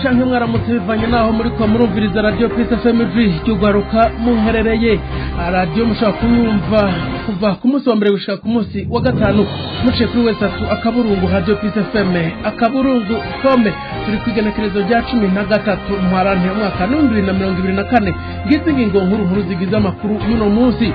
Canke mwaramutse, bivanye naho muriko murumviriza Radio Peace FM, ijwi ry'urwaruka, muherereye. Radiyo mushobora kuyumva kuva ku munsi wa mbere gushika ku munsi wa gatanu, muciye kuri w3.radiyopeacefm.com. Turi ku igenekerezo rya 13 Ntwarante, umwaka 2024. Ngizi ingingo nkuru nkuru zigize amakuru y'uno munsi.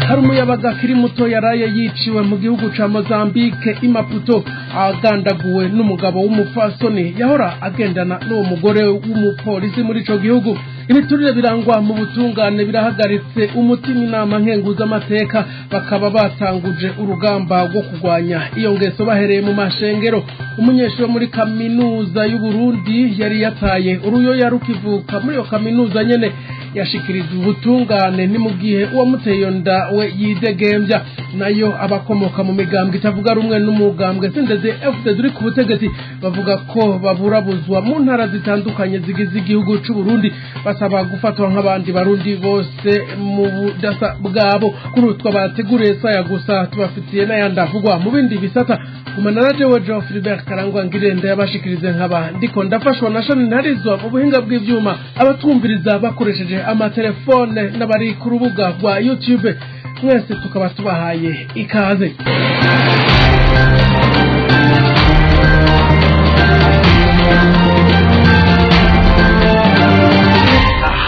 Hari umuyabaga akiri muto yaraye yiciwe mu gihugu ca Mozambique, i Maputo, agandaguwe n'umugabo w'umupfasoni yahora agendana n'uwo mugore w'umupolisi muri ico gihugu. Ibiturire birangwa mu butungane birahagaritse umutima inama nkenguzamateka, bakaba batanguje urugamba rwo kurwanya iyo ngeso bahereye mu mashengero. Umunyeshuri wo muri Kaminuza y'Uburundi yari yataye uruyoya rukivuka muri iyo kaminuza nyene yashikirijwe ubutungane, ni mu gihe uwamuteye iyo nda we yidegembya. Nayo abakomoka mu migambwe itavuga rumwe n'umugambwe CNDD FDD uri ku butegetsi bavuga ko baburabuzwa mu ntara zitandukanye zigize igihugu c'u Burundi, basaba gufatwa nk'abandi Barundi bose mu budasa bwabo. Kuri utwo bateguriye saya gusa, tubafitiye n'ayandi avugwa mu bindi bisata. Gumana na jewe Jean Philibert Karangwa Ngirende yabashikirize, nkaba ndiko ndafashwa na Shani Ntarizwa mu buhinga bw'ivyuma. Abatwumviriza bakoresheje amatelefone n'abari ku rubuga rwa YouTube, mwese tukaba tubahaye ikaze.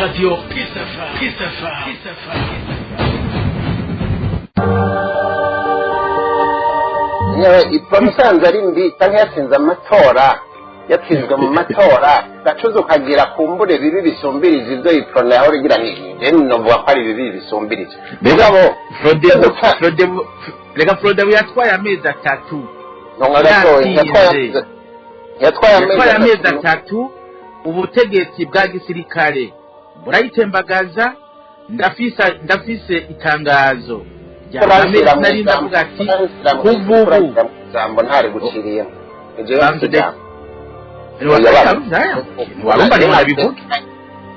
Radio Peace FM. Peace FM. Peace FM. Yewe, ipfa musanze ari mbi cyangwa yatsinze amatora, yatsinzwe mu matora, gacuza ukagira kumbure bibi bisumbirije ibyo Iprona yahora igira. Ni novuga ko ari bibi bisumbirije. Mugabo Frodebu, reka, Frodebu yatwaye amezi 3. Ntonga gatoya. Yatsinze. Yatwaye yatwaye amezi amezi 3, ubutegetsi bwa gisirikare burayitembagaza. Ndafise itangazo rya Kurasira mu nari ijambo. ndavuga ati Kurasira mu kuva ubu kurasira mu ijambo, ntari guciriyemo ibyo. Bantu ntiwarumva ntiwabivuge.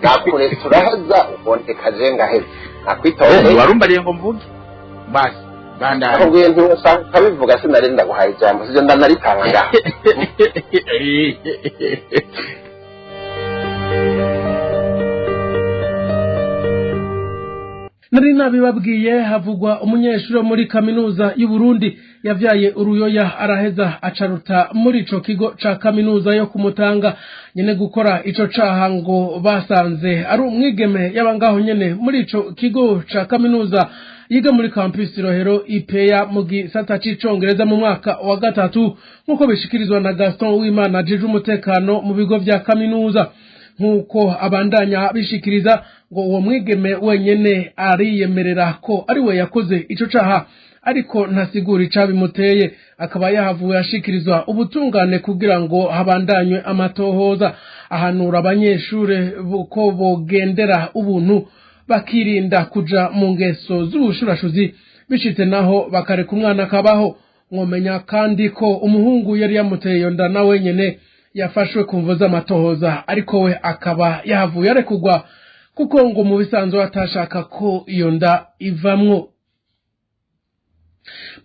Nakuretse uraheza, uboneka je ngaheza nakwitondeye. Ntiwarumbariye ngo mvuge, basi bandanye. Nakubwiye ntiwashaka ukabivuga, sinari ndaguhaye ijambo, sivyo ndanaritanga ngaha. Nari nabibabwiye, havugwa umunyeshuri wo muri Kaminuza y'Uburundi yavyaye uruyoya, araheza acaruta muri ico kigo ca kaminuza yo kumutanga nyene. Gukora ico caha ngo basanze ari umwigeme yaba ngaho nyene muri ico kigo ca kaminuza, yiga muri campus Rohero IPEA mu gisata c'icongereza mu mwaka wa gatatu, nk'uko bishikirizwa na Gaston Uwimana ajejwe umutekano mu bigo vya kaminuza. Nk'uko abandanya bishikiriza, ngo uwo mwigeme wenyene ariyemerera ko ari we yakoze ico caha, ariko ntasigura icabimuteye. Akaba yahavuye ashikirizwa ubutungane kugira ngo habandanywe amatohoza. Ahanura abanyeshure ko bogendera ubuntu, bakirinda kuja mu ngeso z'ubushurashuzi, bishitse naho bakareka umwana akabaho. Mwomenya kandi ko umuhungu yari yamuteye iyo nda na wenyene yafashwe ku mvo z'amatohoza, ariko we akaba yahavuye arekurwa kuko ngo mu bisanzwe atashaka ko iyo nda ivamwo.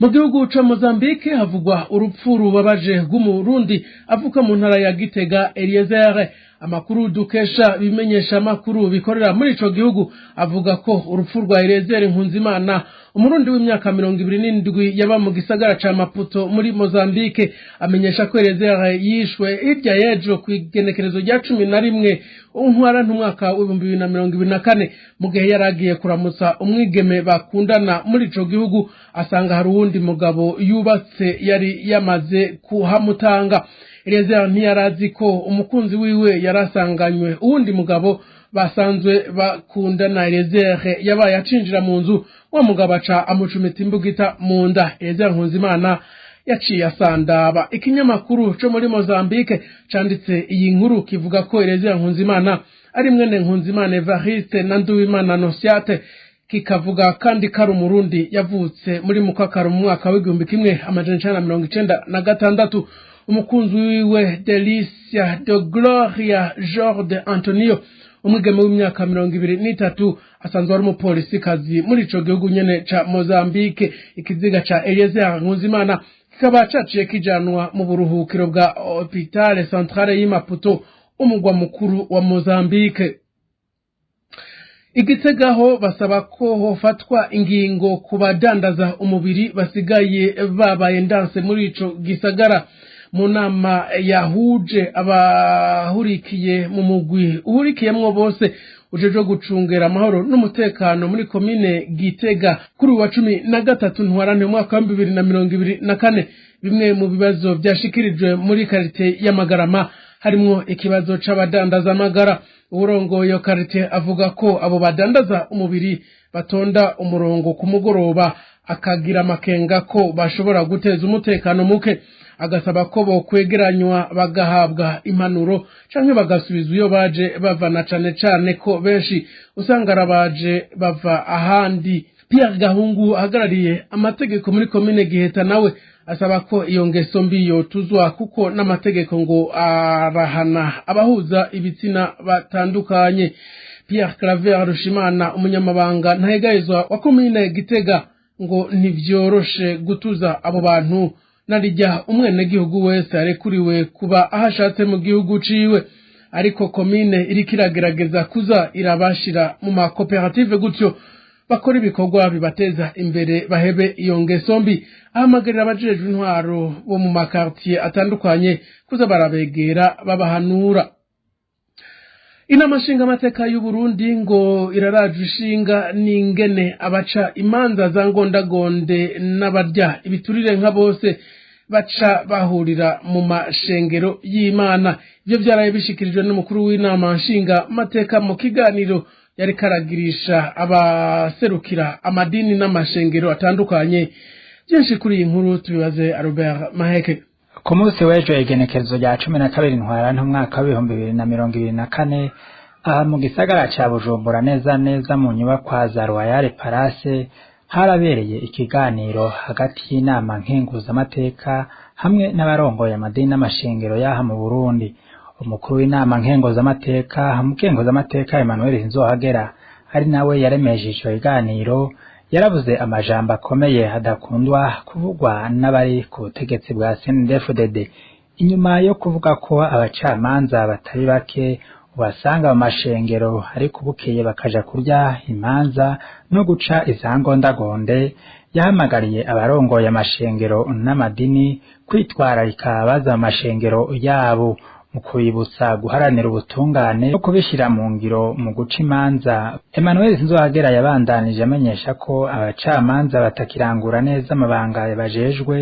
Mu gihugu ca Mozambique havugwa urupfu rubabaje rw'Umurundi avuka mu ntara ya Gitega, Eliezer. Amakuru dukesha bimenyesha amakuru bikorera muri ico gihugu avuga ko urupfu rwa Eliezer Nkunzimana, Umurundi w'imyaka 27 yaba mu gisagara ca Maputo muri Mozambique. Amenyesha ko Eliezer yishwe hirya y'ejo ku igenekerezo rya 11 Ntwarante umwaka w'2024, mu gihe yari agiye kuramutsa umwigeme bakundana muri ico gihugu, asanga hari uwundi mugabo yubatse yari yamaze kuhamutanga. Eliezer ntiyarazi ko umukunzi wiwe yarasanganywe uwundi mugabo basanzwe bakundana. Eliezer yabaye acinjira mu nzu, wa mugabo aca amucumita imbugita mu nda. Eliezer Nkunzimana yaciye asandaba. Ikinyamakuru co muri Mozambique canditse iyi nkuru kivuga ko Eliezer Nkunzimana ari mwene Nkunzimana Evariste na Nduwimana Nosiate, kikavuga kandi ko ari Umurundi yavutse muri Mukakaro mu mwaka w'1996. Umukunzi wiwe, Delicia de Gloria Jorde Antonio, Umwigeme w'imyaka 23 asanzwe ari umupolisikazi muri ico gihugu nyene ca Mozambique. Ikiziga ca Eliezer Nkunzimana kikaba caciye kijanwa mu buruhukiro bwa Hôpital Centrale y'i Maputo, umugwa mukuru wa Mozambique. I Gitega ho basaba ko hofatwa ingingo ku badandaza umubiri basigaye babaye ndanse muri ico gisagara. Mu nama yahuje abahurikiye mu mugwi uhurikiyemwo bose ujejwe gucungera amahoro n'umutekano muri komine Gitega kuri uwa 13 Ntwarante umwaka wa 2024, bimwe mu bibazo vyashikirijwe muri karite y'Amagarama harimwo ikibazo c'abadandaza amagara. Uwurongoye iyo karite avuga ko abo badandaza umubiri batonda umurongo ku mugoroba, akagira amakenga ko bashobora guteza umutekano muke, agasaba ko bokwegeranywa bagahabwa impanuro canke bagasubizwa iyo baje bava, na cane cane ko benshi usanga arabaje bava ahandi. Pierre Gahungu ahagarariye amategeko muri komine Giheta nawe asaba ko iyo ngeso mbi yotuzwa, kuko n'amategeko ngo arahana abahuza ibitsina batandukanye. Pierre Claver Rushimana, umunyamabanga ntahegayezwa wa komine Gitega, ngo ntivyoroshe gutuza abo bantu narijya umwenegihugu wese arekuriwe kuba aho ashatse mu gihugu ciwe, ariko komine iriko iragerageza kuza irabashira mu makoperative, gutyo bakora ibikorwa bibateza imbere bahebe iyo ngeso mbi. Ahamagarira abajejwe intwaro bo mu makartier atandukanye kuza barabegera babahanura. Inama nshingamateka y'u Burundi ngo iraraje ishinga n'ingene abaca imanza za ngondagonde n'abarya ibiturire nka bose baca bahurira mu mashengero y'Imana. Ivyo vyaraye bishikirijwe n'umukuru w'inama nshingamateka mu kiganiro yari karagirisha abaserukira amadini n'amashengero atandukanye. Byinshi kuri iyi nkuru tubibaze Albert Maheke. Ku munsi w'ejo, igenekerezo rya 12 Ntwarante umwaka wa 2024, aha mu gisagara ca Bujumbura, neza neza mu nyubakwa za Royal Palace, harabereye ikiganiro hagati y'inama nkenguzamateka hamwe n'abarongoye amadini n'amashengero y'aha mu Burundi. Umukuru w'inama nkenguzamateka, umukenguzamateka Emmanuel Sinzohagera, ari nawe yaremeje ico kiganiro, yaravuze amajambo akomeye adakundwa kuvugwa n'abari ku butegetsi bwa CNDD-FDD. Inyuma yo kuvuga ko abacamanza batari bake ubasanga mu mashengero, ariko bukeye bakaja kurya imanza no guca izangondagonde, yahamagariye abarongoye amashengero n'amadini kwitwararika baza mu mashengero yabo, mu kubibutsa guharanira ubutungane no kubishyira mu ngiro mu guca imanza. Emmanuel Sinzohagera yabandanije amenyesha ko abacamanza batakirangura neza amabanga bajejwe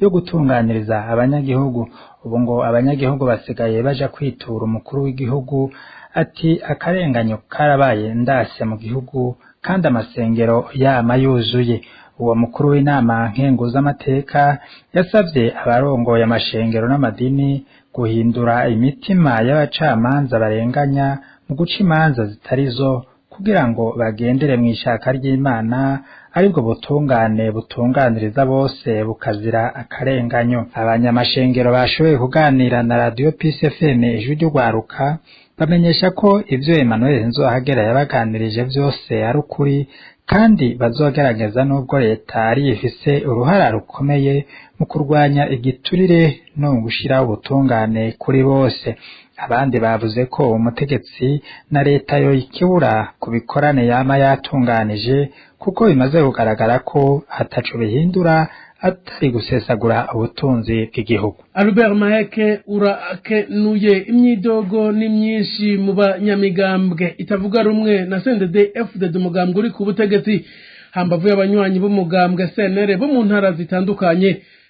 yo gutunganiriza abanyagihugu. Ubu ngo abanyagihugu basigaye baja kwitura umukuru w'igihugu. Ati: "Akarenganyo karabaye ndase mu gihugu kandi amasengero yama yuzuye." Uwo mukuru w'inama nkenguzamateka yasabye abarongoye amashengero n'amadini guhindura imitima y'abacamanza barenganya mu guca imanza zitari zo, kugira ngo bagendere mu ishaka ry'Imana, aribwo butungane butunganiriza bose bukazira akarenganyo. Abanyamashengero bashoboye kuganira na Radio Peace FM, Ijwi ry'Urwaruka, bamenyesha ko ivyo Emmanuel Nzohagera yabaganirije vyose ari ukuri, kandi bazogerageza, nubwo leta ari ifise uruhara rukomeye mu kurwanya igiturire no mu gushiraho ubutungane kuri bose. Abandi bavuze ko umutegetsi na leta yoyikebura ku bikorane yama yatunganije, kuko bimaze kugaragara ko ataco bihindura atari gusesagura ubutunzi bw'igihugu. Albert Maheke, urakenuye. Imyidogo ni myinshi mu banyamigambwe itavuga rumwe na CNDD FDD, umugambwe uri ku butegetsi, hambavu y'abanywanyi b'umugambwe CNL bo mu ntara zitandukanye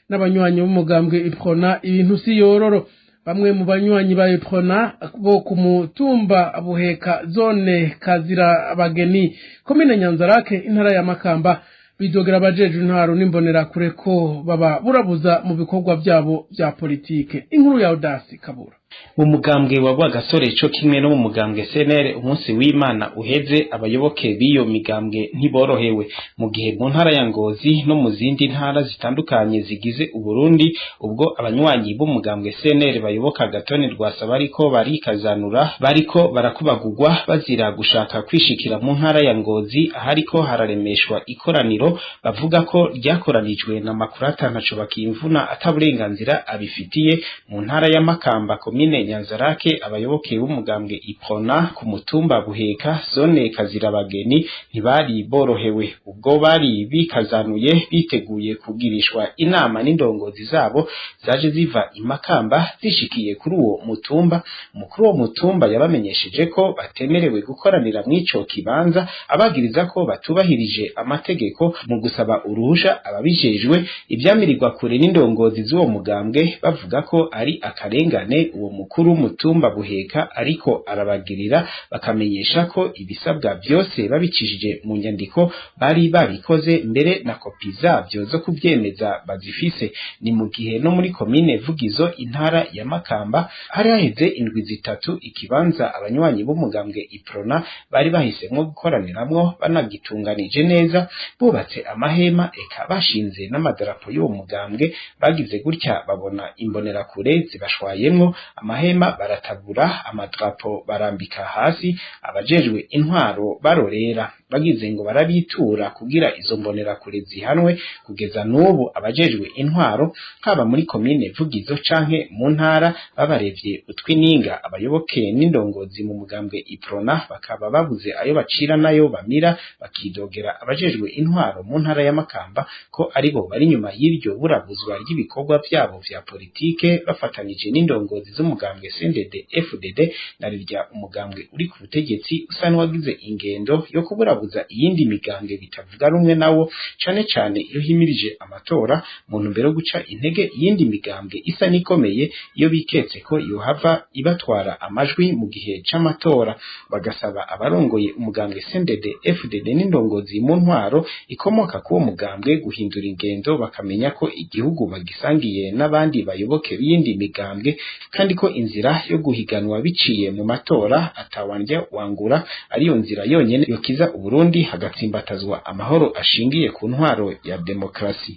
n'abanywanyi b'umugambwe Uprona. Ibintu si yororo. Bamwe mu banywanyi ba Uprona bo ku mutumba Buheka, zone Kazira Bageni, komine Nyanzarake, intara ya Makamba, bidogera abajejwe intwaro n'imbonerakure ko baba burabuza mu bikorwa byabo bya politike. Inkuru ya Odasi Kabura. Mu mugambwe wa Rwagasore co kimwe no mu mugambwe CNL, umunsi w'Imana uheze abayoboke b'iyo migambwe ntiborohewe, mu gihe mu ntara ya Ngozi no mu zindi ntara zitandukanye zigize Uburundi, ubwo abanywanyi b'umugambwe CNL bayoboka Agathon Rwasa bariko barikazanura, bariko barakubagurwa bazira gushaka kwishikira mu ntara ya Ngozi ahariko hararemeshwa ikoraniro bavuga ko ryakoranijwe na Makurata Ntaco Bakimvuna ataburenganzira abifitiye. Mu ntara ya Makamba, komine Nyanzarake, abayoboke b'umugambwe Iprona ku mutumba Buheka, zone Kazirabageni, ntibari borohewe ubwo bari bikazanuye biteguye kugirishwa inama n'indongozi zabo zaje ziva imakamba. Zishikiye kuri uwo mutumba, umukuru w'uwo mutumba yabamenyesheje ko batemerewe gukoranira mw'ico kibanza, abagiriza ko batubahirije amategeko mu gusaba uruhusha ababijejwe. Ivyamirirwa kure n'indongozi z'uwo mugambwe, bavuga ko ari akarengane uwo mukuru w'umutumba Buheka ariko arabagirira, bakamenyesha ko ibisabwa byose babicishije mu nyandiko bari babikoze, mbere na kopi zabyo zo kuvyemeza bazifise. Ni mu gihe no muri komine Vugizo, intara ya Makamba, hari haheze indwi 3 ikibanza abanywanyi b'umugambwe Iprona bari bahisemwo gukoraniramwo banagitunganije neza, bubatse amahema, eka bashinze n'amadarapo y'uwo mugambwe, bagize gutya babona imbonerakure zibashwayemwo amahema, baratabura amadrapo barambika hasi, abajejwe intwaro barorera. Bagize ngo barabitura kugira izo mbonerakure zihanwe, kugeza n'ubu abajejwe intwaro haba muri komine Vugizo canke mu ntara babarevye utwininga. Abayoboke n'indongozi mu mugambwe Iprona bakaba babuze ayo bacira nayo bamira, bakidogera abajejwe intwaro mu ntara ya Makamba ko aribo bari nyuma y'iryo burabuzwa ry'ibikorwa vyabo vya politike, bafatanije n'indongozi z'umugambwe CNDD FDD, na rirya umugambwe uri ku butegetsi usa n'uwagize ingendo yo kuburabuza iyindi migambwe bitavuga rumwe nawo, cane cane iyo himirije amatora, mu ntumbero yo guca intege iyindi migambwe isa n'ikomeye iyo biketse ko yohava ibatwara amajwi mu gihe c'amatora. Bagasaba abarongoye umugambwe CNDD FDD n'indongozi mu ntwaro ikomoka k'uwo mugambwe guhindura ingendo, bakamenya ko igihugu bagisangiye n'abandi bayoboke b'iyindi migambwe, kandi ko inzira yo guhiganwa biciye mu matora atawandya wangura ariyo nzira yonyene yokiza Uburundi, hagatsimbatazwa amahoro ashingiye ku ntwaro ya demokrasi.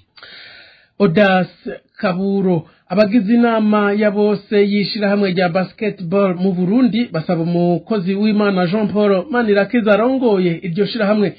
Odas Kaburo. Abagize inama ya bose y'ishirahamwe rya basketball mu Burundi basaba umukozi w'Imana Jean Paul Manirakiza arongoye iryo shirahamwe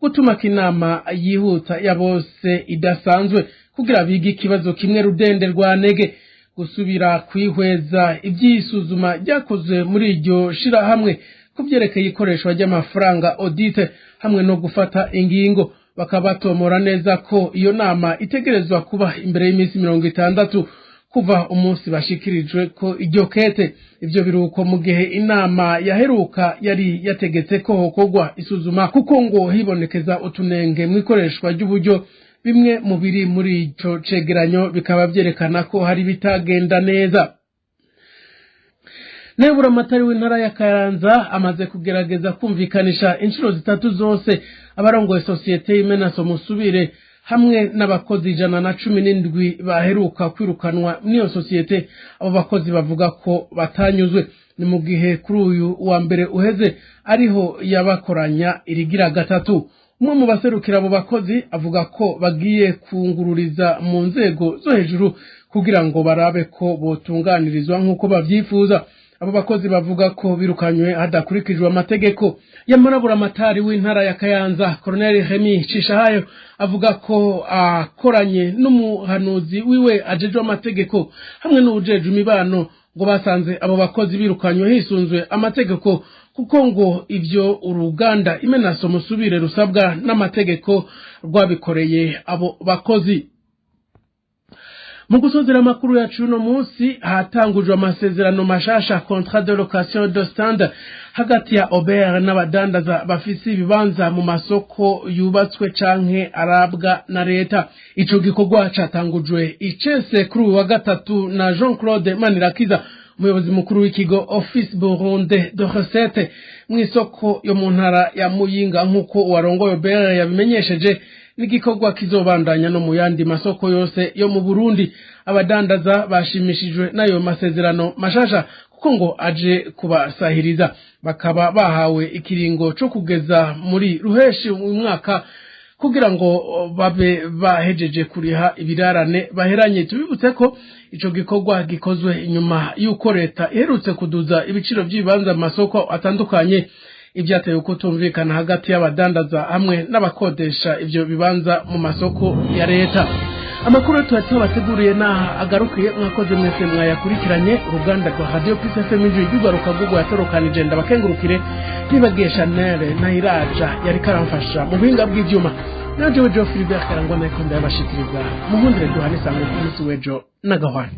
gutumako inama yihuta ya bose idasanzwe kugira bige ikibazo kimwe rudende rwa nege, gusubira kwihweza iby'isuzuma ryakozwe muri iryo shirahamwe ku byerekeye ikoreshwa ry'amafaranga, audit, hamwe no gufata ingingo. Bakabatomora neza ko iyo nama itegerezwa kuba imbere y'iminsi 60 kuva umunsi bashikirijwe ko iryo kete. Ivyo biruko mu gihe inama yaheruka yari yategetse ko hokorwa isuzuma, kuko ngo hibonekeza utunenge mu ikoreshwa ry'uburyo. Bimwe mu biri muri ico cegeranyo bikaba vyerekana ko hari bitagenda neza. Nebura amatari w'intara ya Kayanza amaze kugerageza kumvikanisha inshuro zitatu zose abarongoye sosiyete y'Imenaso Musubire hamwe n'abakozi 117 baheruka kwirukanwa n'iyo sosiyete. Abo bakozi bavuga ko batanyuzwe. Ni mu gihe kuri uyu wa mbere uheze ariho yabakoranya irigira gatatu. Umwe mu baserukira abo bakozi avuga ko bagiye kungururiza mu nzego zo hejuru kugira ngo barabe ko botunganirizwa nk'uko bavyifuza. Abo bakozi bavuga ko birukanywe hadakurikijwe amategeko. Yamara buramatari w'intara ya Kayanza, Colonel Remy Cishahayo, avuga ko akoranye n'umuhanuzi wiwe ajejwe amategeko hamwe n'uwujejwe imibano, ngo basanze abo bakozi birukanywe hisunzwe amategeko, kuko ngo ivyo uruganda Imenaso Musubire rusabwa n'amategeko rwabikoreye abo bakozi. Mu gusozera amakuru yacu uno munsi, hatangujwe amasezerano mashasha, contrat de location de stand, hagati ya OBR n'abadandaza bafise ibibanza mu masoko yubatswe canke arabwa na leta. Ico gikorwa catangujwe icese kuri uyu wa gatatu na Jean Claude Manirakiza, umuyobozi mukuru w'ikigo Office Burundais de Recettes, mu isoko yo mu ntara ya Muyinga. Nk'uko uwarongoye OBR yabimenyesheje, N'igikorwa kizobandanya no mu yandi masoko yose yo mu Burundi. Abadandaza bashimishijwe n'ayo masezerano mashasha kuko ngo aje kubasahiriza, bakaba bahawe ikiringo co kugeza muri ruheshi mu mwaka kugira ngo babe bahejeje kuriha ibirarane baheranye. Tubibutse ko ico gikorwa gikozwe inyuma y'uko leta iherutse kuduza ibiciro by'ibibanza mu masoko atandukanye, ivyateye kutumvikana hagati y'abadandaza hamwe n'abakodesha ivyo bibanza mu masoko ya leta. Amakuru tuba tubateguriye n'aha agarukiye. Mwakoze mwese mwayakurikiranye. Uruganda rwa Radio Peace FM, ijwi ry'urwaruka rw'urwo yatorokanije, ndabakengurukire. Ntibagiye Chanel Nayiraja yari karamfasha mu buhinga bw'ivyuma. Najewe Jo Philibert Karangwa, nariko ndayabashikiriza. Muhundire duhane isango ku munsi w'ejo n'agahwana.